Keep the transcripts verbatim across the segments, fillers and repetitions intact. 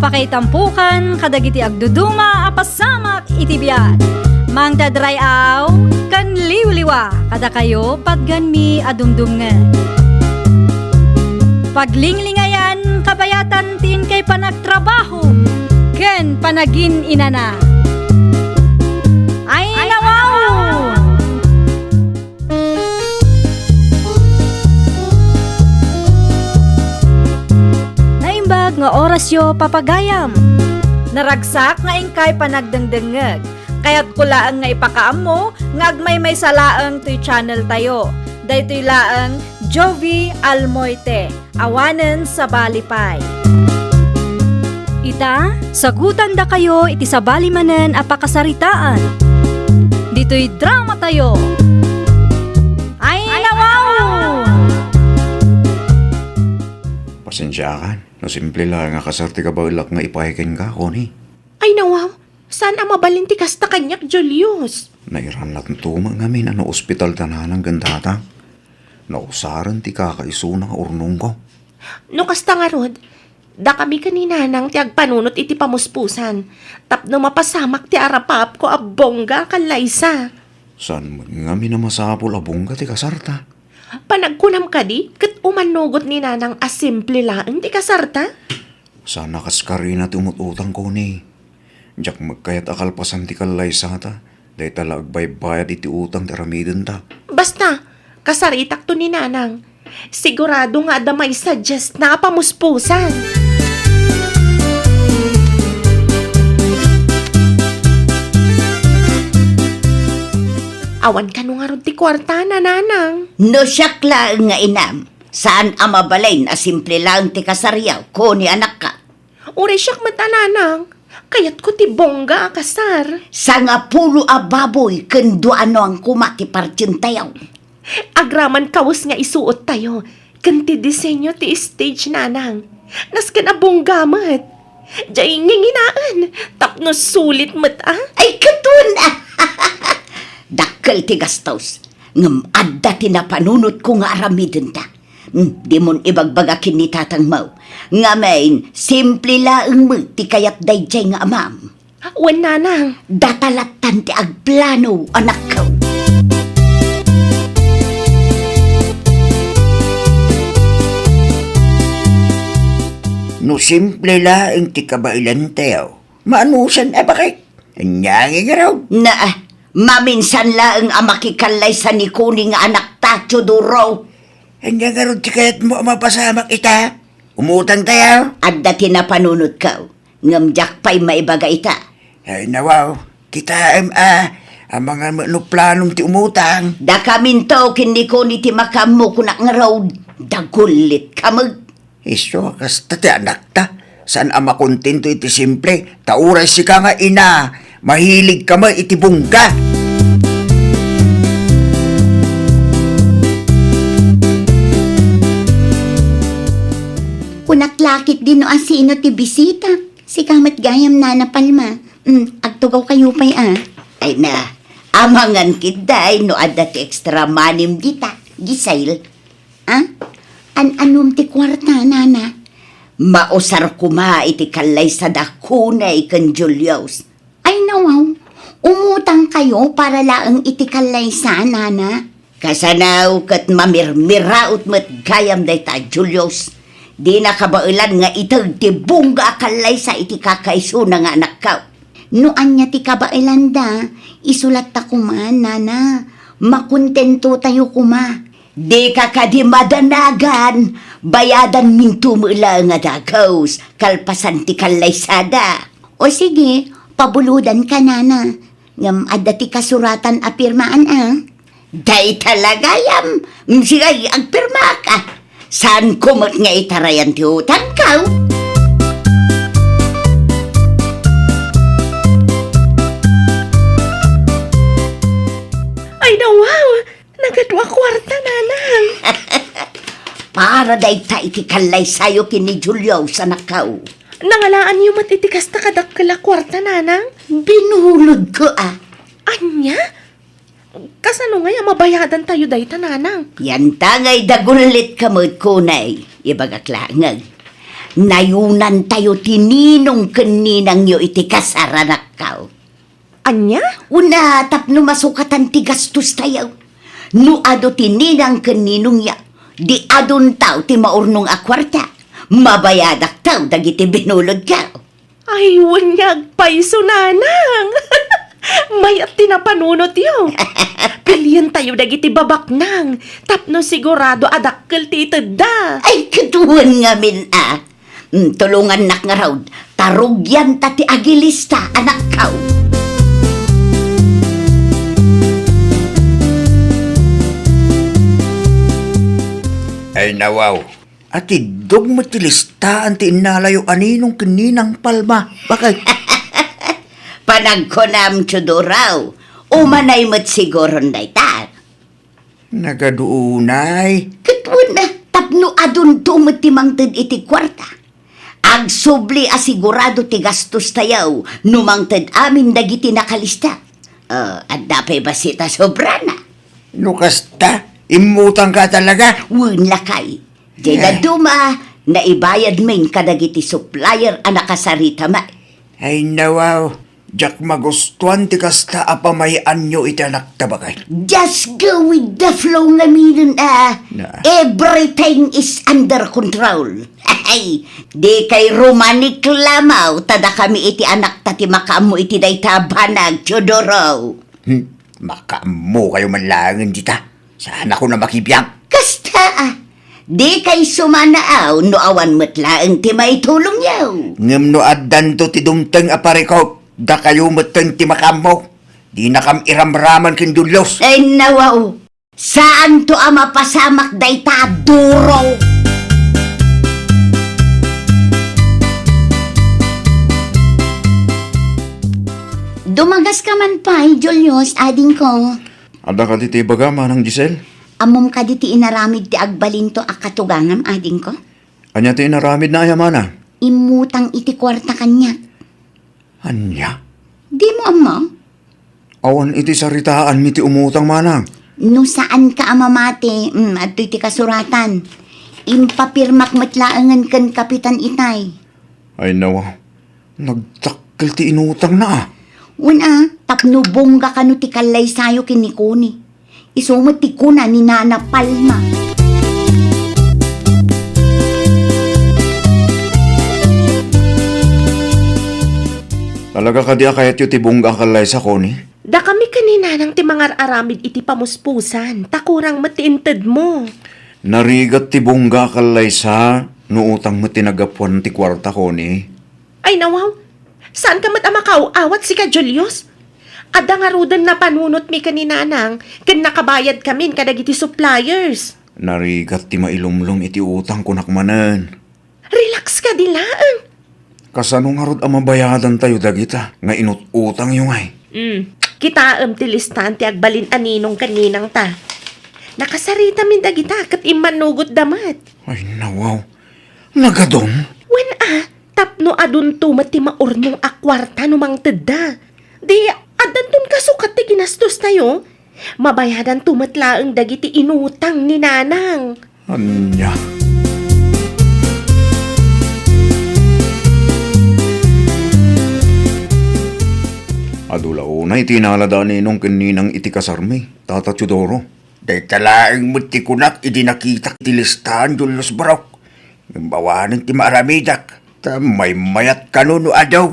Pakaitampukan kadagiti agduduma a pasamak iti biag. Mangted ray-aw ken liwliwa kadakayo patgenmi a dumdumngeg. Paglinglingayan kabayatan ti inkay panagtrabaho ken panagin-inana. Ay, nawaw! Naimbag nga orasyo, papagayam. Naragsak nga inkay panagdengdengngeg. Kayatko laeng nga ipakaammo nga agmaymaysa laeng toy channel tayo. Daytoy laeng Jovi Almoite. Awanen sabali pay. Ita, sagutandakayo iti sabali manen a pakasaritaan. Ditoy drama tayo. Ay, nawaw! Pasensiakan, no simple laeng a kasar ti kabaelak nga ipaay kenka, Connie. Ay, nawaw! Saan a mabalin ti kasta kaniak, Julius? Nairannatto met ngamin a naospital da nanang ken tatang. Nausaren ti kakaisuna nga urnongko. No kasta ngarud, dakami ken ni Nanang ti agpanunot iti pamuspusan tapno mapasamak ti arapaapko a bongga a kallaysa. Saan met ngamin a masapul a bongga ti kasarta? Panagkunam kadi, ket umanugot ni Nanang a simple laeng ti kasarta? Saan a kas karina ti umut-utang, Connie. Diak met kayat a kalpasan ti kallaysata, dayta la agbaybayad iti utang ti aramidenta. Basta, kasaritakto ni Nanang. Sigurado nga adda maisuggest na a pamuspusan. Awan kano ngarud ti kuartana, Nanang. No siak laeng nga inam, saan a mabalin a simple laeng ti kasaryo, Connie anakko. Uray siak met a, Nanang, kayatko ti bongga a kasar. Sangapulo a baboy ken dua a nuang koma ti partientayo. Agraman kawes nga isuottayo ken ti disenyo ti stage, Nanang. Nasken a bongga met. Diay nginginaen tapno sulit met a. Ay, katon! Dakkel ti gastos, ngem adda ti napanunotko nga aramidenta. Hmm, dimon ibagbaga ken ni tatangmo. Ngamin, simple laeng met ti kayat daydiay nga amam. Wen, Nanang. Data lattan ti agplano, anakko. No simple laeng ti kabaelantayo, maanusan a bakit? Ania ngarud? Naa, maminsan laeng a makikallaysa ni Connie nga anakta, Teodoro. Ania ngarud ti kayatmo a mapasamak ita? Umutangtayo? Adda ti napanunotko, ngem diak pay maibaga ita. Ay, nawaw, kitaem a, amangan met no planom ti umutang. Dakaminto ken ni Connie ti makaammo, kunak ngarud, dagullitka met. Isu a kasta ti anakta. Saan a makontento iti simple, ta uray sika nga ina, mahiligka met iti bongga. Kunak la ketdi no asino ti bisita. Sika met gayam, Nana Palma. Mm, agtugawkayo pay a. Ay na, amangan ketdi no adda ti extra money-m dita, Giselle. Ah? An-anom ti kuarta, Nana? Mausar koma iti kallaysa da Connie ken Julius. Ay, nawaw. Umutangkayo para laeng iti kallaysa, Nana. Kasano ket mamirmiraot met gayam dayta, Julius. Dina kabaelan nga ited ti bongga a kallaysa iti kakaisuna nga anakko. No ania ti kabaelanda, isu latta koma, Nana. Makontentotayo koma. Dika kadi madanagan, bayadanminto met laeng a dagus, kalpasan ti kallaysada. O sige, pabulodanka, Nana. Ngem adda ti kasuratan a pirmaan a. Dayta la gayam, sige, agpirmaka. Saanko met nga itarayan ti utangko? Ay, nawaw! Nagadu a kuarta, Nanang. Para dayta iti kallaysayo ken ni Julius, anakko. Nangalaanyo met iti kasta kadakkel a kuarta, Nanang? Binulodko a. Ania? Kasano ngay a mabayadantayo dayta, Nanang? Yanta ngay dagullitka met, Connie. Ibagak laeng. Nayunantayo ti ninong ken ninangyo iti kasar, anakko. Ania? Una, tapno masukatan ti gastostayo. No adu ti ninang ken ninongyo, di adunto ti maurnong a kuarta. Mabayadakto dagiti binulodko. Ay, wen nga agpayso, nanang. Mayat ti napanunotyo. Pilientayo dagiti babaknang tapno sigurado a dakkel ti itedda. Ay, ket wen ngamin a. Mm, tulongannak ngarud, ta rugianta ti agilista, anakko. Ay, nawaw. Atiddog met ti listaan ti innalayo a ninong ken ninang Palma. Bakay? Panagkunam, Teodoro, umanay met siguron dayta. Nagadu unay. Ket wen, tapno adunto met ti mangted iti kuarta. Agsubli a sigurado ti gastostayo no mangted amin dagiti nakalista. Ah, adda pay bassit a sobrana. No kasta, immutangka talaga? Wen, lakay. Diay Eh. Dadduma, naibayadmin kadagiti supplier a nakasarita met. Ay, nawaw. Diak magustuan ti kasta a pamay-anyo iti anakta, bakay. Just go with the flow ngaminen a. Na. Everything is under control. Ay, dikay rumaniklamo, ta dakami iti anakta ti makaammo iti dayta a banag, Teodoro. Hmm, makaammokayo man laengen dita. Saanakon a makibiang. Kasta, a. Dikay sumanaaw no awan met laeng ti maitulongyo. Ngem no addanto ti dumteng a parikop, dakayo metten ti makaammo. Dinakam iramraman ken Julius. Ay, nawaw. Saanto a mapasamak dayta a duro. Dumagaska man pay, Julius, adingko. Adda kadi ti ibagam, Manang Giselle? Ammom kadi ti inaramid ti agbalinto a katugangam, adingko? Ania ti inaramidna aya, Manang? Immutang iti kuarta kaniak. Ania? Dimo ammo? Awan iti saritaanmi ti umutang, Manang. No saanka a mamati, mm, adtoy ti kasuratan. Impapirmak met laengen ken Kapitan Itay. Ay, nawa. Nagdakkel ti inutangna, a. Wen, a, tapno bongga kano ti kallaysayo ken ni Connie. Isu met ti kuna ni Nana Palma. Talaga kadi a kayatyo ti bongga a kallaysa, Connie? Dakami ken ni Nanang ti mangar-aramid iti pamuspusan, ta kurang met ti intedmo. Narigat ti bongga a kallaysa, no utang met ti naggapuan ti kuarta, Connie. Ay, nawaw. Saanka met a makaaw-awat, sika, Julius? Adda ngaruden napanunotmi ken ni Nanang, ken nakabayadkamin kadagiti suppliers. Narigat ti mailumlom iti utang, kunak manen. Relax kadi laeng. Kasano ngarud a mabayadantayo dagita nga inut-utangyo, ngay? Mm. Kitaem ti listaan ti agbalin a ninong ken ninangta. Nakasaritamin dagita ket immannugotda met. Ay, nawaw. Nagadun? Wen a, tapno adunto met ti maurnong a kuarta no mangtedda. Di, addanton kasukat ti ginastostayo. Mabayadanto met laeng dagiti inutang ni Nanang. Ania? Adu la unay ti inalada a ninong ken ninang iti kasarmi, Tata Teodoro. Dayta laeng met ti kunak idi nakitak ti listaan, Julius Barok. Ngem awanen ti maaramidak, ta maymayat kano no adu.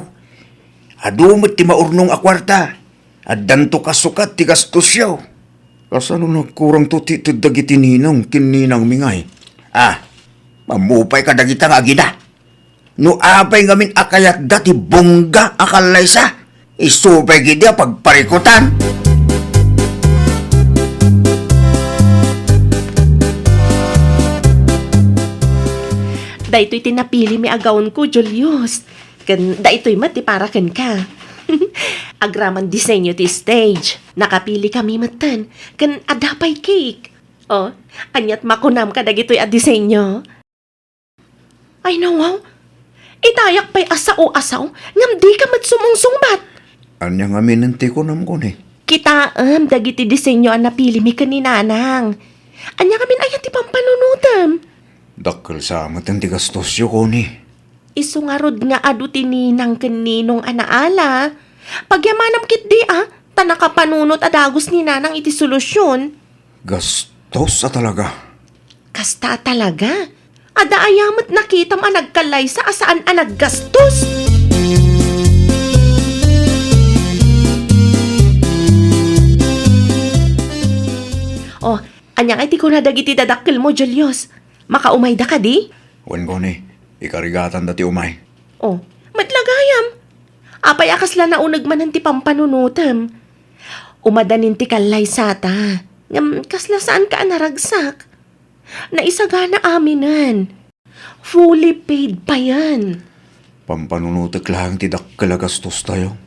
Adu met ti maurnong a kuarta. Addanto kasukat ti gastosyo. Kasano nagkurangto ti ited dagiti ninong ken ninangmi, ngay? A, ammopay kadagita nga agina. No apay ngamin a kayatda ti bongga a kallaysa, isu pay ketdi a pagparikutan. Daytoy ti napilimi a gownko, Julius. Ken daytoy met ti para kenka. Agraman disenyo ti stage. Nakapilikami metten. Ken adda pay cake. O, aniat makunam kadagitoy a disenyo? Ay, nawaw. Itayak pay a sao a sao, ngem dika met sumungsungbat. Ania ngamin ti kunam, Connie? Kitaem dagiti disenyo a napilimi ken ni Nanang. Ania ngamin aya ti pampanunotem? Dakkel sa met ti gastosyo, Connie. Isu ngarud nga adu ti ninang ken ninong a naala. Pagyamanam ketdi a, ta nakapanunot a dagus ni nanang iti solusion. Gastos a talaga. Kasta a talaga? Adda aya met nakitam a nagkallaysa a saan a naggastos? Oh, ania nga iti kuna dagiti dadakkelmo, Julius? Makaumayda kadi? Wen, Connie, ikarigatanda ti umay. Oh, met la gayam. Apay a kasla nauneg manen ti pampanunotem? Umadanin ti kallaysata. Ngem kasla saanka a naragsak. Naisagana aminen. Fully paid payen. Pampanunotek laeng ti dakkel a gastostayo.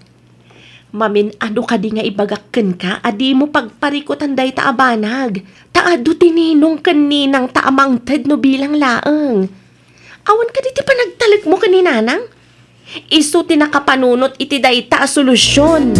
Mamin-adu kadi nga ibagak kenka a dimo pagparikutan dayta a banag, ta adu ti ninong ken ninangta a mangted no bilang laeng. Awan kadi ti panagtalekmo ken ni nanang? Isu ti nakapanunot iti dayta a solusion.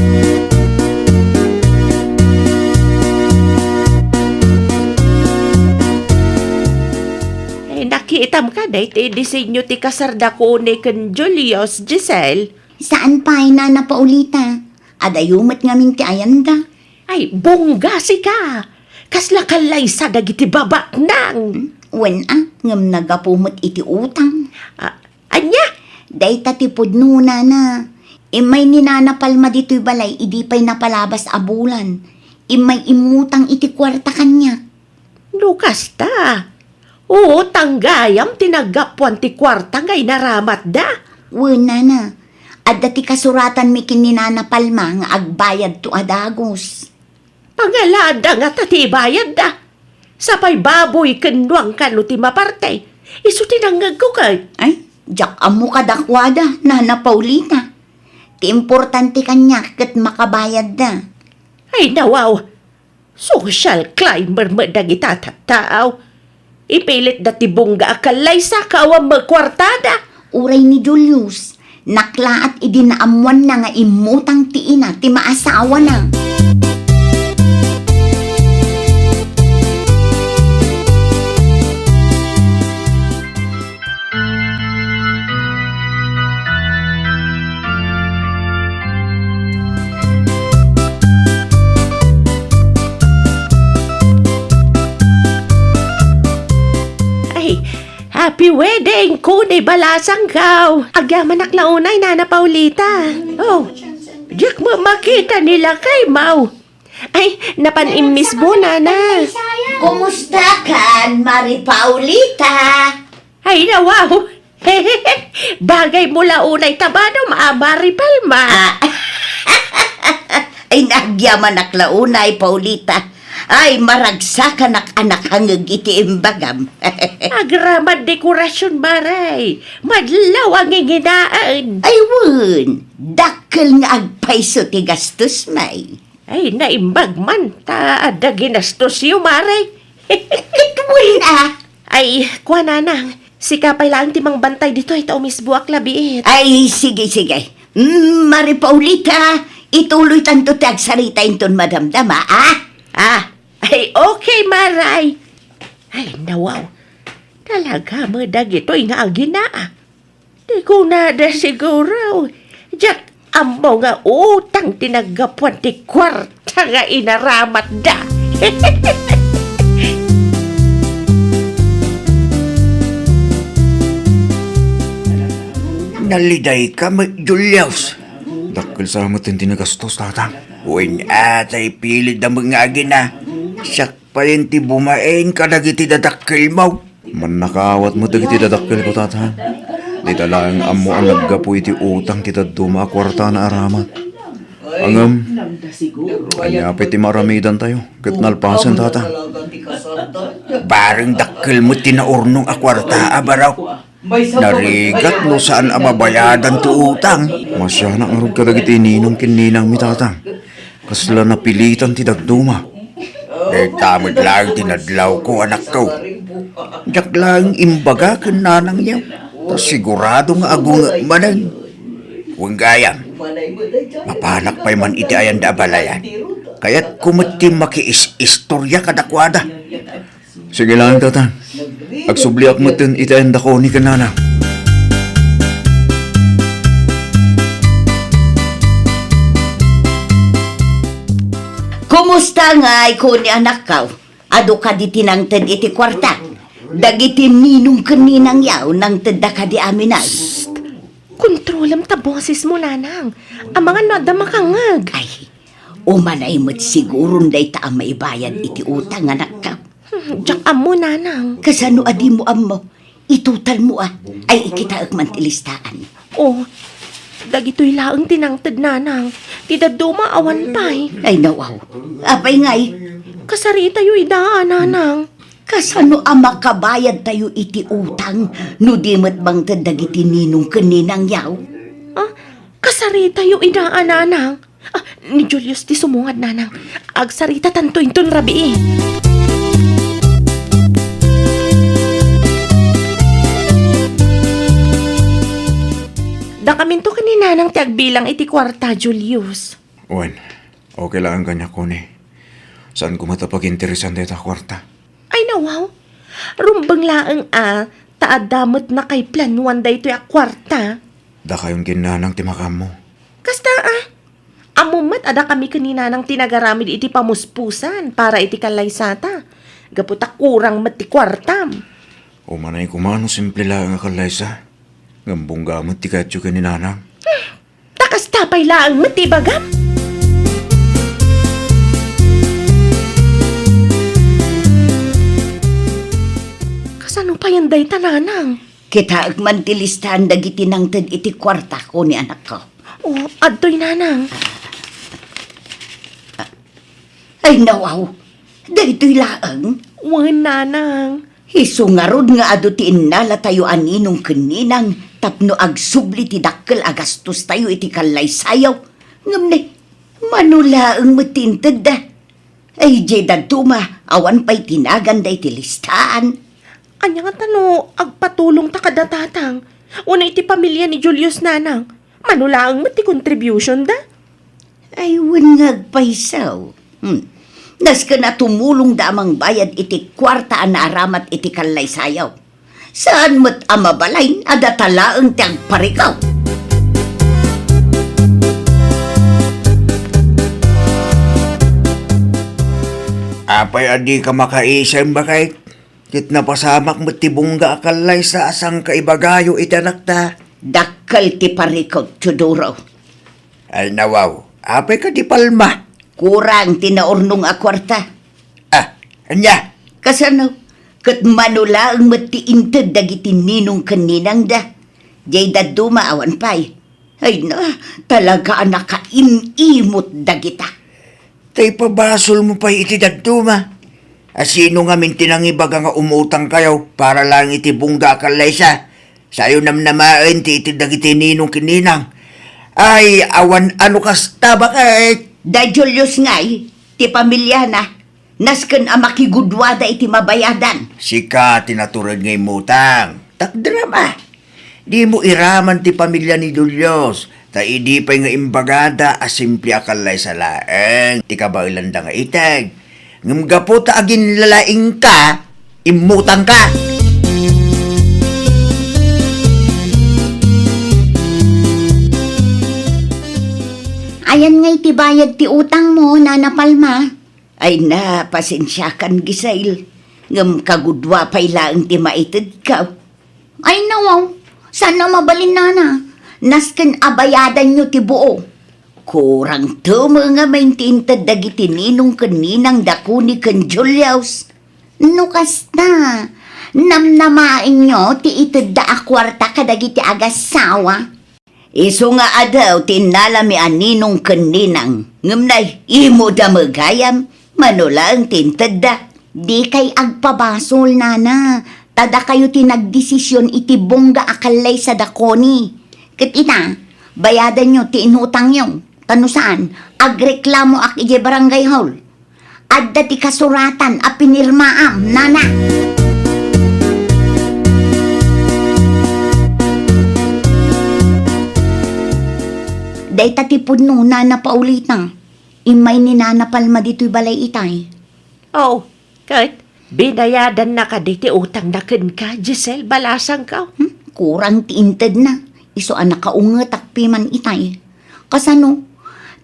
Eh, nakitam kadi ti disenyo ti kasarda Connie ken Julius, Giselle? Saan pay, Nana Paulita. Adayo met ngamin ti ayanda. Ay, bungga sika! Kasla kallaysa dagiti babaknang! Hmm? Wen a, ngem naggapu met iti utang. Ah, ania? Dayta ti pudno, Nana. Immay ni Nana Palma ditoy balay idi pay napalabas a bulan. Immay immutang iti kuarta kaniak. No kasta, utang gayam ti naggapuan ti kuarta nga inaramatda. Wen, Nana, adda ti kasuratanmi ken ni Nana Palma nga agbayadto a dagus. Pangalada ngata ti ibayadda. Sapay baboy ken nuang kano ti maparte. Isu ti nangngegko ket. Ay, diak ammo kadakuada, Nana Paulita. Ti importante kaniak ket makabayadda. Ay, nawaw. Social climber met dagita tattao. Ipilitda ti bungga a kallaysa ket awan met kuartada. Uray ni Julius, naklaat idi naammoanna nga immutang ti ina ti maasawana. Ay, happy wedding, Connie Balasangkaw! Agyamanak la unay, Nana Paulita. Oh, diak met makita ni lakaymaw. Ay, napan immisbo, Nana. Kumusta kan, Mari Paulita? Ay, nawaw. Bagaymo la unay ta badom a, Mari Palma. Ah. Ay, nagyamanak la unay, Paulita. Ay, maragsakanak a nakangeg iti imbagam. Agraman dekorasion, Mari. Madlaw a nginginaen. Ay, wen. Dakkel nga agpayso ti gastos, may. Ay, naimbag man, ta adda ginastosyo, Mari. Ket wen a. Ay, kua, Nanang, sika pay laeng ti mangbantay ditoy, ta umisboak la biit. Ay, sige, sige. Mm, Mari Paulita, ituloytanto ti agsarita inton madamdama, a? Ah, ay, okay, Maray. Ay, nawaw. Talaga met dagitoy nga agina, a? Ti kunada siguro, diak ammo nga utang ti naggapuan ti kuarta nga inaramatda. Nalidayka met, Julius. Dakkel sa met ti nagastos, Tatang. Wen a, ta ipilitda met nga agina. Siak payen ti bumain kadagiti dadakkelmo. Mannakaawat met dagiti dadakkelko, Tatang. Dita laeng ammo a naggapu iti utang ti dadduma a kuarta nga inaramat. Ngem, ania pay ti maaramidantayo ket nalpasen, Tatang? Bareng dakkel met ti naurnong a kuarta a barok. Narigat no saan a mabayadan ti utang. Masianak ngarud kadagiti ninong ken ninangmi, Tatang. Kasla napilitan ti dadduma. Dayta met laeng ti nadlawko, anakko. Diak laeng imbaga ken nanangyo, ta sigurado nga agungek manen. Wen gayam, mapanak pay man iti ayanda a balayan. Kayatko met ti makiis-istorya kadakuada. Sige laeng, Tatang. Agsubliak metten iti ayanda Connie ken Nana. Kumusta ngay, Connie, anakko? Adu kadi ti nangted iti kuarta? Dagiti ninong ken ninangyo, nangtedda kadi amin ay? Psst! Kontrolem ta bosesmo, nanang. Amangan no adda makangngeg. Ay, umanay met siguron dayta a maibayad iti utang, anakko. Hmm, diak ammo, nanang. Kasano a dimo ammo? Itutalmo, a. Ay, ikitaek man ti listaan. Oh, dagitoy laeng ti nangted, nanang. Ti dadduma awan pay. Ay, nawaw. Apay ngay? Kasaritayo ida, a, nanang. Kasano a makabayadtayo iti utang no di met mangted dagiti ninong ken ninangyo? Ah, kasaritayo ida, a, nanang. Ah, ni Julius ti sumungad, nanang. Agsaritatanto inton rabii. Dakaminto ken ni nanang ti agbilang iti kuarta, Julius. Wen, okay laeng kaniak, Connie. Saan koma ta paginteresan dayta a kuarta. Ay, nawaw. Rumbeng laeng a, ta adda met nakaiplanuan daytoy a kuarta. Dakayon ken nanang ti makaammo. Kasta, a. Ammom met a dakami ken ni nanang ti nagaramid iti pamuspusan para iti kallaysata. Gapu ta kurang met ti kuartam. Umanay koma no simple laeng a kallaysa. Ngem bungga met ti kayatyo ken ni nanang. Ta kasta pay laeng met ti ibagam. Kasano payen dayta, nanang? Kitaek man ti listaan dagiti nangted iti kuarta, Connie, anakko. Oh, adtoy, nanang. Ay, nawaw. Daytoy laeng. Wen, nanang. Isu ngarud nga adu ti innalatayo a ninong ken ninang tapno agsubli ti dakkel a gastostayo iti kallaysayo. Ngem ne, mano laeng met ti intedda. Ay, diay dadduma, awan pay ti naganda iti listaan. Ania ngata no agpatulongta kada tatang, wenno iti pamilia ni Julius, nanang? Mano laeng met ti contributionda? Ay, wen nga agpayso. Hmm. Nasken a tumulongda a mangbayad iti kuarta a naaramat iti kallaysayo. Saan met a mabalin a data laeng ti agparikaw. Apay a dika makaisem, baket? Ket napasamak met ti bungga a kallaysa a sangkaibagayo iti anakta. Dakkel ti parikut, Teodoro. Ay, nawaw, apay kadi palma? Kurang ti naurnong a kuarta. Ah, ania? Kasano? Ket mano laeng met ti inted dagiti ninong ken ninangda. Diay dadduma awan pay. Ay na, talaga a nakaim-imot dagita. Ta ipabasolmo pay iti dadduma. A sino ngamin ti nangibaga nga umutangkayo para laeng iti bungga a kallaysa? Sayo namnamaen ti ited dagiti ninong ken ninang. Ay, awan a no kasta, baket. Da Julius ngay, ti pamiliana, nasken a makigudua da iti mabayadan. Sika ti natured nga immutang. Takderam a. Dimo iraman ti pamilia ni Julius, ta idi pay nga imbagada a simple a kallaysa laeng ti kabaelanda nga iteg. Ngem gapu ta aginlalaingka, immutangka. Ayan ngay ti bayad ti utangmo, Nana Palma. Ay na, pasensiakan, Giselle. Ngem kagudua pay laeng ti maitedko. Ay, nawaw. Saan a mabalin, Nana? Nasken a bayadanyo ti buo. Kurang teme ngamin ti inted dagiti ninong ken ninang da Connie ken Julius. No kasta, namnamaenyo ti itedda a kuarta kadagiti agassawa. Isu nga adu ti innalami a ninong ken ninang, ngem nay, imoda met gayam, mano laeng ti intedda. Dikay agpabasol, Nana, ta dakayo ti nagdesision iti bungga a kallaysa da Connie. Ket ita, bayadanyo ti inutangyo, ta no saan, agreklamoak idiay barangay hall. Adda ti kasuratan a pinirmaam, Nana. Dayta ti pudno, Nana Paulita. Immay ni Nana Palma ditoy balay itay. Oh, ket binayadanna kadi ti utangna kenka, Giselle, balasangko? Hmm? Kurang ti intedna. Isu a nakaungetak piman itay. Kasano?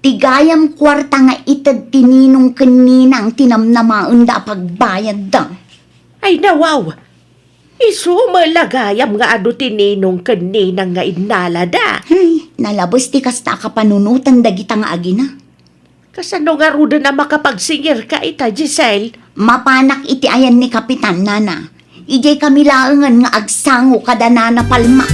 Ti gayam kuarta nga ited ti ninong ken ninang ti namnamaenda a pagbayadda. Ay, nawaw! Isu met la gayam nga adu ti ninong ken ninang nga innalada. Ay, nalabes ti kasta a kapanunotan dagita nga agina. Kasano ngaruden a makapagsingirka ita, Giselle? Mapanak iti ayan ni Kapitan, Nana. Idiay kami laengen nga agsango kada Nana Palma.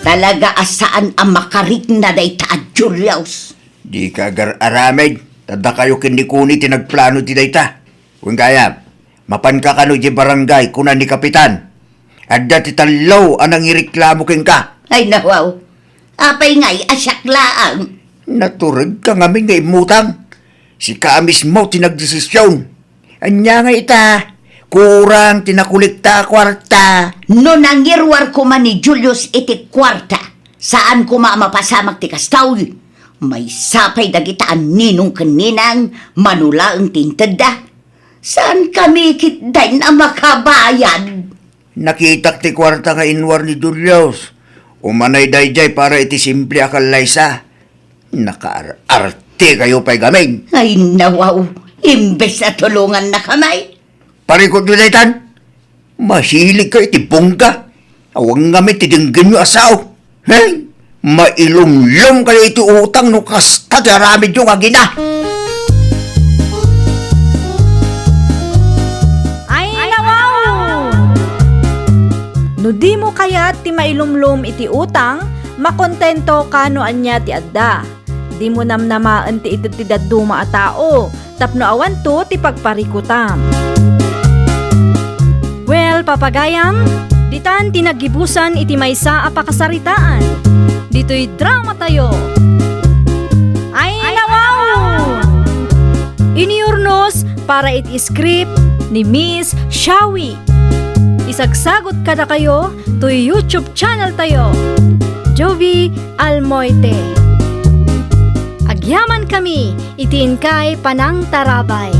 Talaga a saan a makarikna dayta a Julius. Dika agar-aramid, ta dakayo ken ni Connie ti nagplano ti dayta. Wen gayam, mapanka kano idiay barangay, kuna ni Kapitan. Adda ti tallo a nangireklamo kenka. Ay, nawaw. Apay ngay a siak laeng? Naturedka ngamin nga immutang. Sika a mismo ti nagdesision. Ania nga ita, kurang ti nakolekta a kuarta. No nangiruar koma ni Julius iti kuarta, saan koma a mapasamak ti kasta. Maysa pay dagita a ninong ken ninang, mano laeng ti intedda. Saan kami ketdin a makabayad? Nakitak ti kuarta nga inruar ni Julius. Umanay daydiay para iti simple a kallaysa. Nakaar-arte kayo pay gamin. Ay, nawaw. Imbes a tulongannakami. Parikutyo daytan. Mahilig ka iti bongga. Awan ngamin ti denggenyo a sao. Hey! Mailumlom kayo iti utang no kasta ti aramidyo nga agina. Ay, nawaw! No dimo kayat ti mailumlom iti utang, makontento ka no ania ti adda. Dimo namnamaen ti ited ti dadduma a tao tapno awanto ti pagparikutam. Well, papagayam, ditan ti naggibusan iti maysa a pakasaritaan. Ditoy dramatayo. Ay, nawaw! Iniurnos para iti script ni Miss Shawi. Isagsagot kadakayo toy YouTube channel tayo, Jovie Almoite. Agyaman kami iti inkay panangtarabay.